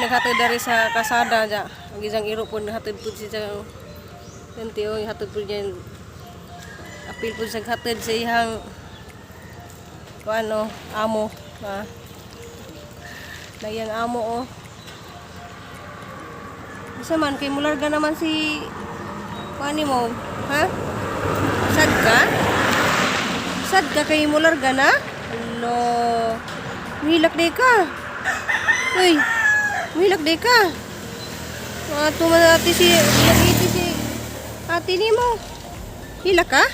Naghatod dari sa kasada ja. Ang isang iro po naghatod po siya. Nanti oh, hatod po niya. Apil po siya hatod sa iyang ano, amo. Ha? Na iyang amo oh. Isa man kay mularga naman si kuan mo, ha? Sad ka? Sad ka kay mularga na? Hello. Muhilak di ka. Uy, muhilak di ka. Mga tuman ate si, ate si, ate ni mo. Hilak ka?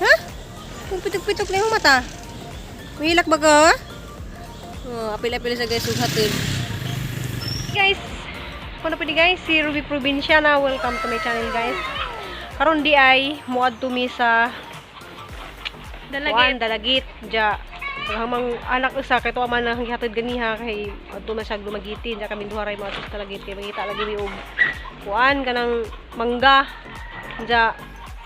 Ha? Kung pitok-pitok na yung mata. Muhilak ba ka? Oh, apil-apil sa guys, ughatid. Guys, ako na po ni guys, si Ruby Provinciana. Welcome to my channel, guys. Karon di ay muadto mi sa Dalagit. Kuan, Dalagit. Ja, paghamang anak usa kay tuwa man ang gihatod ganiha kay adto man siya Dumaguete. Ja kami duha ray mo sa Dalagit kay mangita lagi mi og kuan kanang mangga. Ja,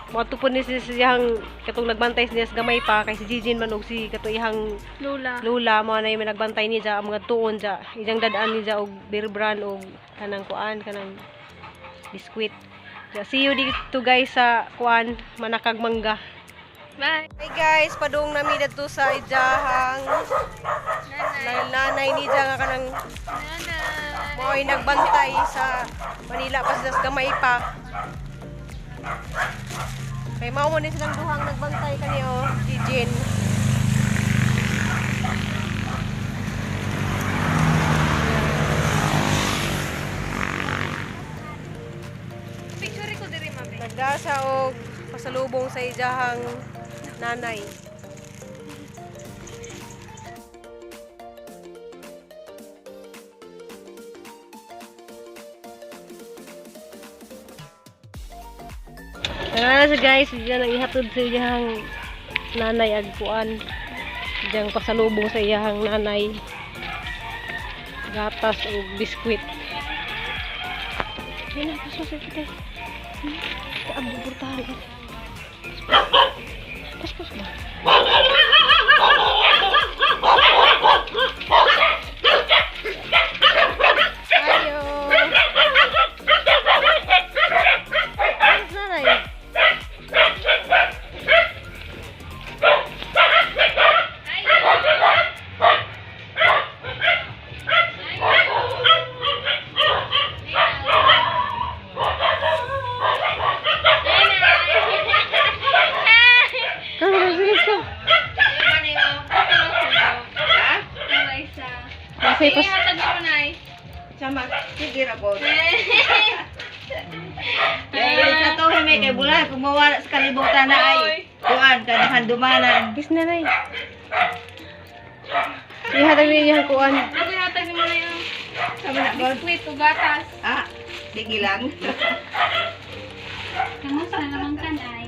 moadto po ni siya siyang katong nagbantay niya sa gamay pa kay si Jijin man og si kato iyang Lula. lula mo na yung may nagbantay niya dya, ang mga tuon dya iyang dadaan niya og beer brand og kanang kuan kanang biskwit. Dya, see you dito guys sa kuan Manakag Mangga. Bye. Hi guys, padung nami didto sa ijahang Nanay. nanay ni dya nga kanang Nanay. mo'y nagbantay sa Manila pa sila sa gamay pa. Kay mao mo ni silang duhang nagbantay kani oh, si Jin. Picture ko diri, mami. Nagdasa og pasalubong sa ijahang nanay. Tara na siya guys, diyan ang ihatod sa iyahang nanay agpuan. Diyan pasalubong sa iyahang nanay. Gatas o biskwit. Yan na, pasok sa kita. Ang buburtahan. Paspas ba? Ayo. Nanay. Kang sige ka. Masay pas Ihatag mo, Nay. Sama, sige ra po. Kaya sa to may kay bulan kung mawala sa kalibutan na ay kuan kanahan dumanan. Kiss nanay. Ihatag niya ang kuan. Ako ihatag mo na yung Sama na ba? biskwit o gatas. Ah, sige lang. Kamusta naman ka, Nay?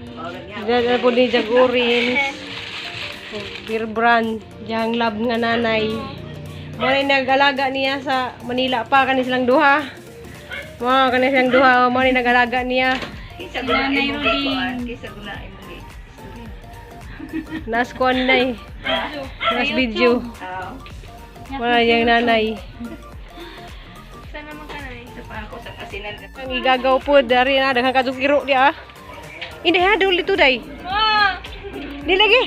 Diyan po ni Jag orange. Beer brand. Diyang love nga nanay. Mo na nag-alaga niya sa Manila pa kani silang duha. Mo kani silang duha, mo na nag-alaga niya. Kisa guna Nanay imong Ruding. kuan, kisa guna imong Nas kuan nay. Nas video. Ah, Wala niyang nanay. Kamusta naman ka, Nay? sa pa ako sa kasinan ka. Ang igagaw po dari na daghang kadtong iro di ah. Hindi ha duli to day. Ma! Di lagi.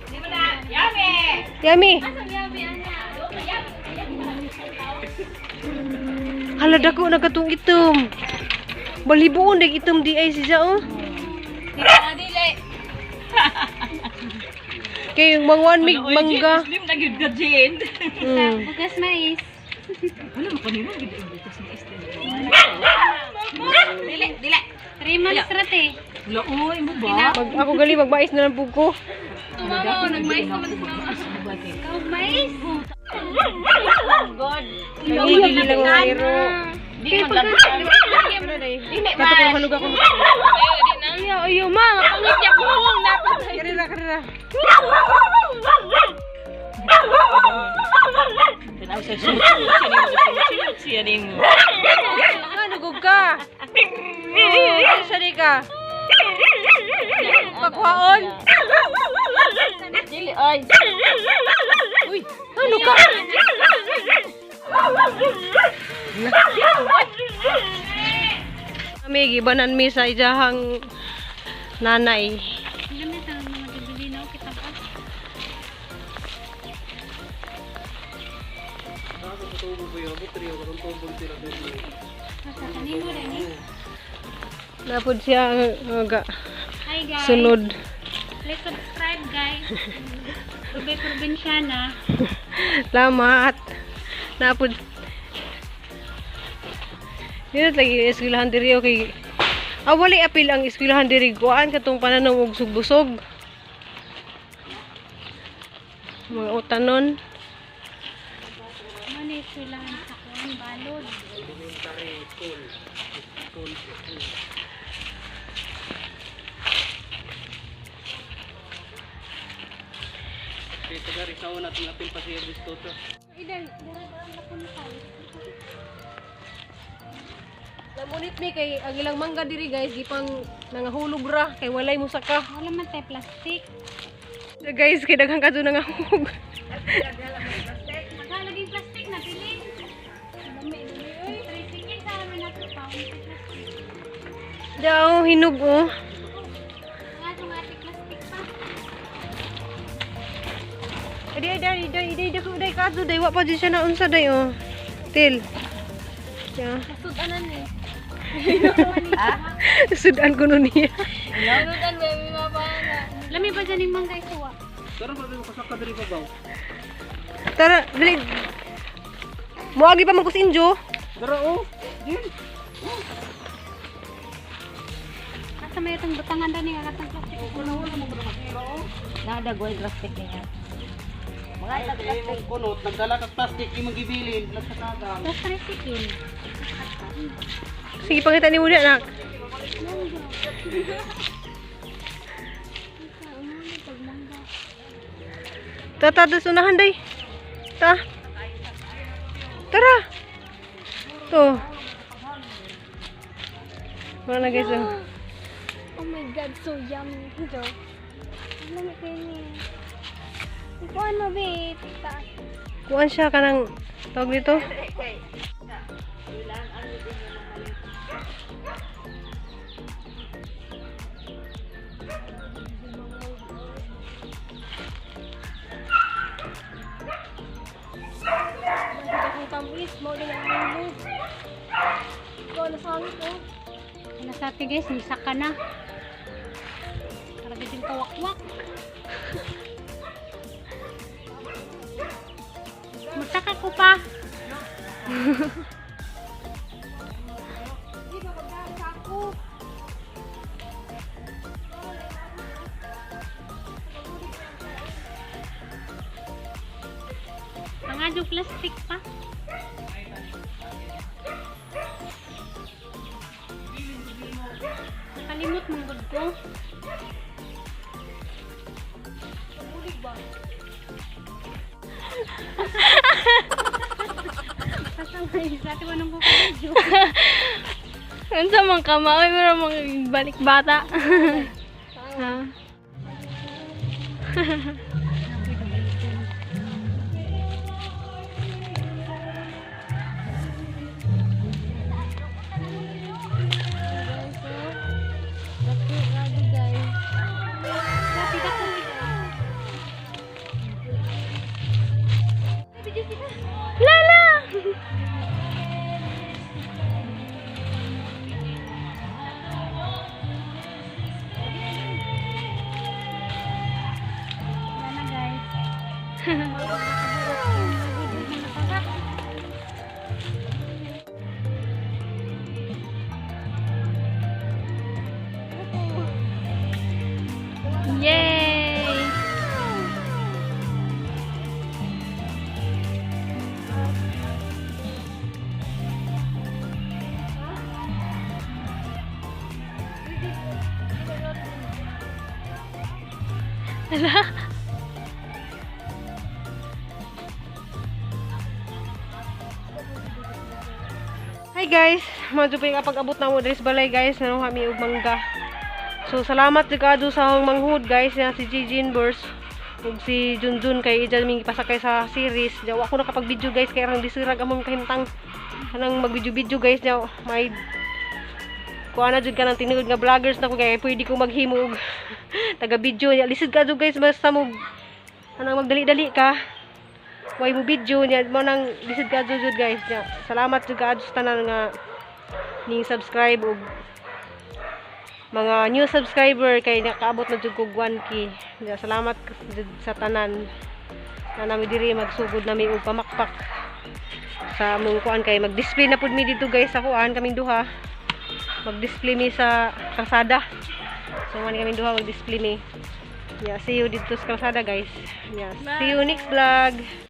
Di mo na. Yummy! Yummy. Asang yummy, ana? Hala dako na katong itom. Balibuon dag itom di ay siya oh. Di ka na dili. Kay yung mangwan mig mangga. Slim na gyud ka Jane. Bukas mais. Wala mo kanimo gyud ang bukas mais. Dili, dili. 3 months rate. Wala oy mo ba? Mag, ako gali magmais na lang pug ko. Tumama, nagmais naman sa mama. Ikaw mais. Nangigil lang mga iro. Di man lang. Kato ko halug ako. Ayo, ayo ma, mapangit niya buhong napatay. Karira karira. Tanaw sa siya siya nimo. Ano gug ka? Oh, siya di ka. Pagkuhaon. Dili ay. Uy, ano ka? Kami gibanan mi sa ijahang nanay. Alam niyo sa mga dibili no kita pa. Basta kanino rin eh. Napod siya nga Hi guys. sunod. Please subscribe guys. Rubay Probinsyana. Salamat. Napod. Dito lagi yung eskwelahan diri okay. Ah, wali apil ang eskwelahan diri kuan katong pananaw og sugbusog. Mga utanon. Mani eskwelahan sa kuan balod. Lamunit mi kay ang ilang mangga diri guys gipang nangahulog ra kay walay musaka. Wala man tayo plastic. So guys, kay daghang kadto nangahulog. Naghalaging plastic na pili. Dami dami oy. Tricycle sa amin nato pa plastic. Daw hinog oh. Nga itong ate plastic pa. Adi adi adi adi adi adi kadto day wa pa jud siya na unsa day oh. Til. Ya. Nasudanan eh. Sudan ko nun niya. Nasudan ba may mabana. Lami ba dyan yung mangga isuwa? Tara, dali. Moagi pa man ko si Injo. Asa may itong butangan daw niya katong plastic. Nadagway plastic niya. Mga ito plastic. Kunot, nagdala kag plastic, imong gibilin, nagkakagang. Tapos tricycle. Sige, pangita ni muna, anak. Tata, tas unahan, day. Ta. Tara. To. Wala na guys. Oh. Oh my God, so yummy. Ito. Ang lami kayo niya. Ikaw ano, babe? Taas. Kuan siya kanang tawag dito. Nasa atin guys, nisaka na. Para din kawakwak. Musaka ko pa. Ang adyo plastic pa. Nakalimot mong gud ko. Basta may isa, di ba nung kukulidyo? Unsa man ka maoy mura mga balik bata. Ha? Lapit ako. Lala. Wala na guys. Yay! Hi guys, medyo pa yung pag-abot na mo diri sa balay guys, naroon kami og mangga. So salamat jud kaadto sa akong manghud guys na si Gigi Burs. Ug si Junjun kay ija mi pasakay sa series. Diya wa ko nakapag-video, guys, kay arang lisirag among kahimtang. Kanang mag-video-video, guys, diya may kuha na jud ka ng tinuod nga vloggers na ko kay pwede ko maghimo og taga video niya. Lisod ka jud, guys, basta mo anang magdali-dali ka. Way mo video niya mo nang lisod ka jud, guys, niya. Salamat jud kaadto sa tanan nga ning subscribe og mga new subscriber kay nakaabot na jud kog 1K. Niya, salamat jud sa tanan na nami diri magsugod nami og pamakpak sa among kuan kay mag-display na pud mi dito, guys, sa kuan. Kaming duha mag-display mi sa kalsada. So man kaming duha mag-display mi. Yeah, see you dito sa kalsada, guys. Yeah, see you next vlog.